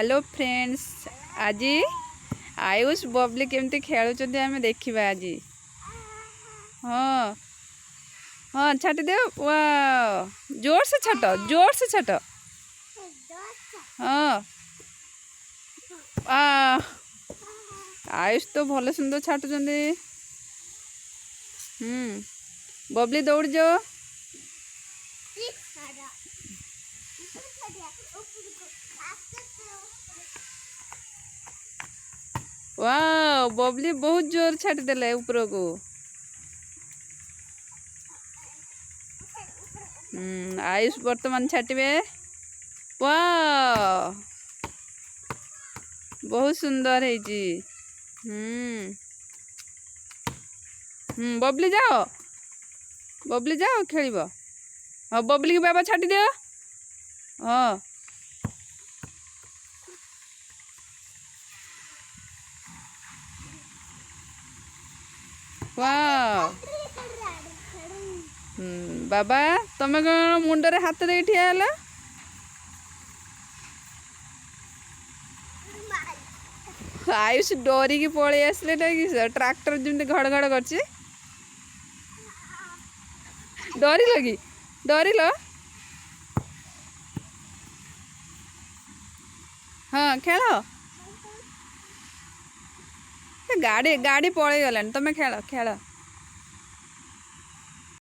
Hello friends, ଆଜି ଆୟୁଷ ବବଲି କେମିତି ଖେଳୁଛନ୍ତି ଆମେ ଦେଖିବା ଆଜି। ହଁ ହଁ, ଛାଟି ଦିଅ। ଜୋର ସେ ଛାଟ, ଜୋର ସେ ଛାଟ। ହଁ, ଆୟୁଷ ତ ଭଲ ସୁନ୍ଦର ଛାଟୁଛନ୍ତି। ବବଲି ଦୌଡ଼ିଯାଅ। ୱାଓ, ବବଲି ବହୁତ ଜୋର ଛାଟିଦେଲେ ଉପରକୁ। ଆୟୁଷ ବର୍ତ୍ତମାନ ଛାଟିବେ। ୱାଓ, ବହୁତ ସୁନ୍ଦର ହେଇଛି। ହୁଁ ବବଲି ଯାଅ, ବବଲି ଯାଅ ଖେଳିବ। ହଁ, ବବଲିକି ବାବା ଛାଟି ଦିଅ। ହଁ, ୱାଓ। ବାବା, ତମେ କ'ଣ ମୁଣ୍ଡରେ ହାତ ଦେଇ ଠିଆ ହେଲ? ଆୟୁଷ ଡରିକି ପଳେଇ ଆସିଲେ ନା କି? ଟ୍ରାକ୍ଟର ଯେମିତି ଘଡ଼ ଘଡ଼ କରୁଛି, ଡରିଲ କି? ଡରିଲ? ହଁ, ଖେଳ। ଗାଡ଼ି ଗାଡ଼ି ପଳେଇଗଲାଣି, ତମେ ଖେଳ ଖେଳ।